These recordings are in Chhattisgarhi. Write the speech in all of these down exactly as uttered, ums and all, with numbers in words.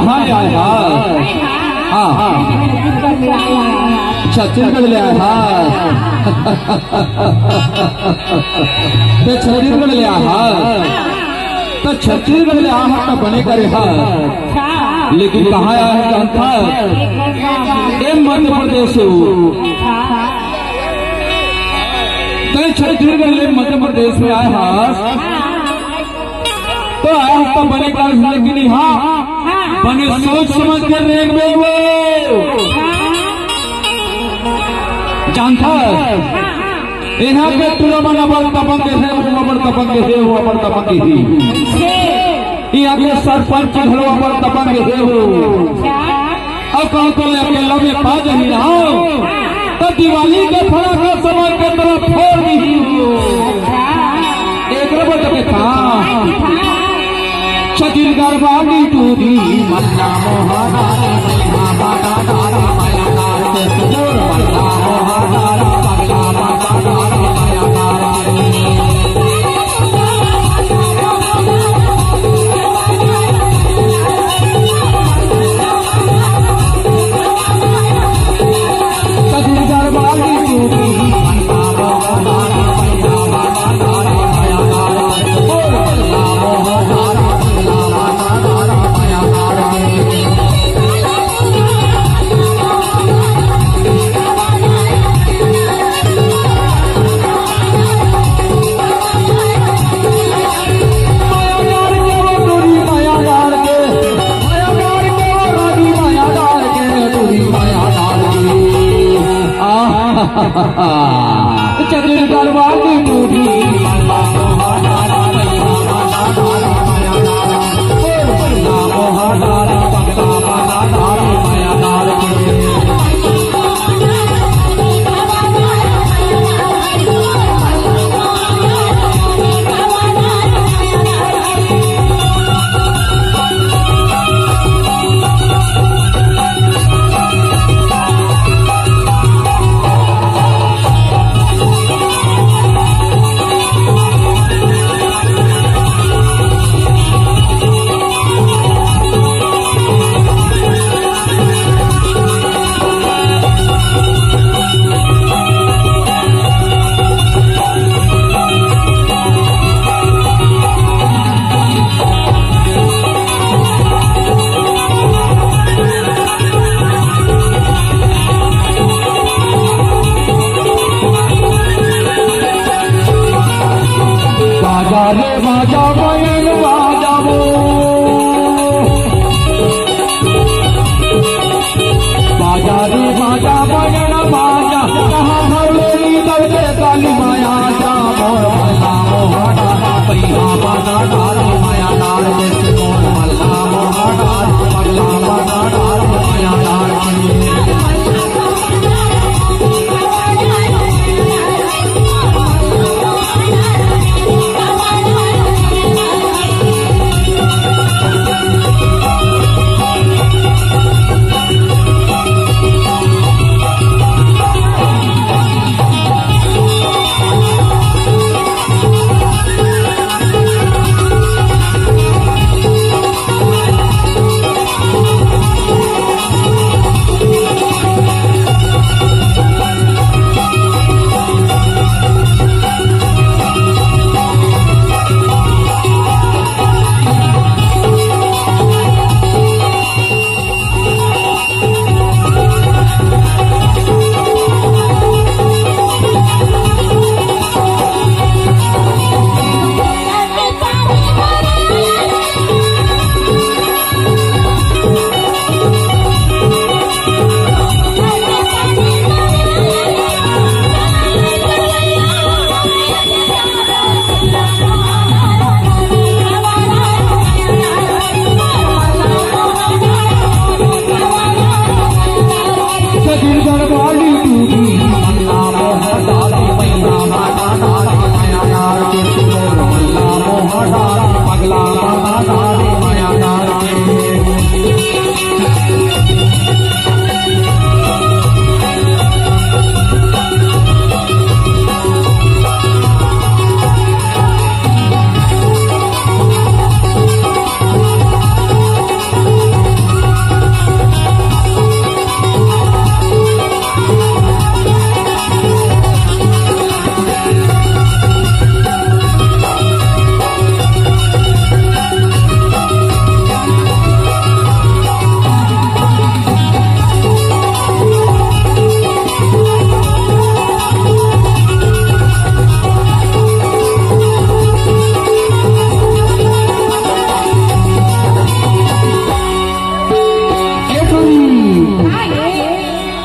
हाँ, आए हा। हाँ, हाँ। छत्तीसगढ़ ले आए हा। ते छत्तीसगढ़ ले आए हा। तो छत्तीसगढ़ ले आए हा, तो बने करे हा। लेकिन कहाँ आए हा जानथा? ए मध्य प्रदेश से हो। ते छत्तीसगढ़ ले मध्य प्रदेश में आए हा। तो आज तो बने का, लेकिन हाँ, बने सोच समझ के रेंग बे वो। जानथा, यहाँ के टूरा मन अब्बड़ दबंग हे, वो अब्बड़ दबंग हे, वो अब्बड़ दबंग हे। यहाँ के सरपंच घलो अब्बड़ दबंग हे वो। अउ कहूँ तो अकेला में पा जाही ना, त दिवाली के फटाका समझ के तोला फोड़ दिही। एकरे बर तो कहत हँव, छत्तीसगढ़ वाली टूरी मल्ला मोहन।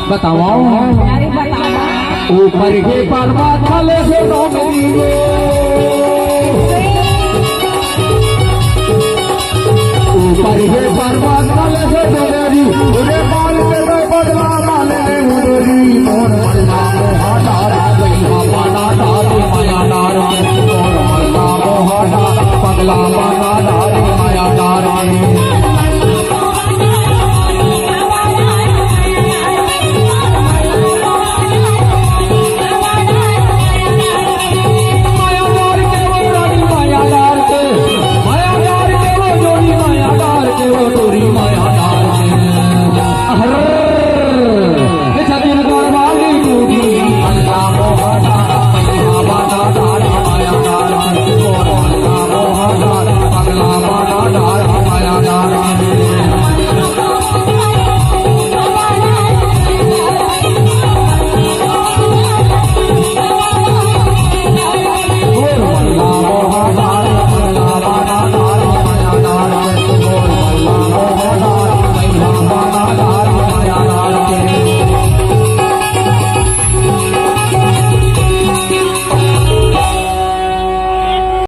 बताओ। अरे बताओ। ऊपर के पर्वत वाले से नौकरी लो। ऊपर के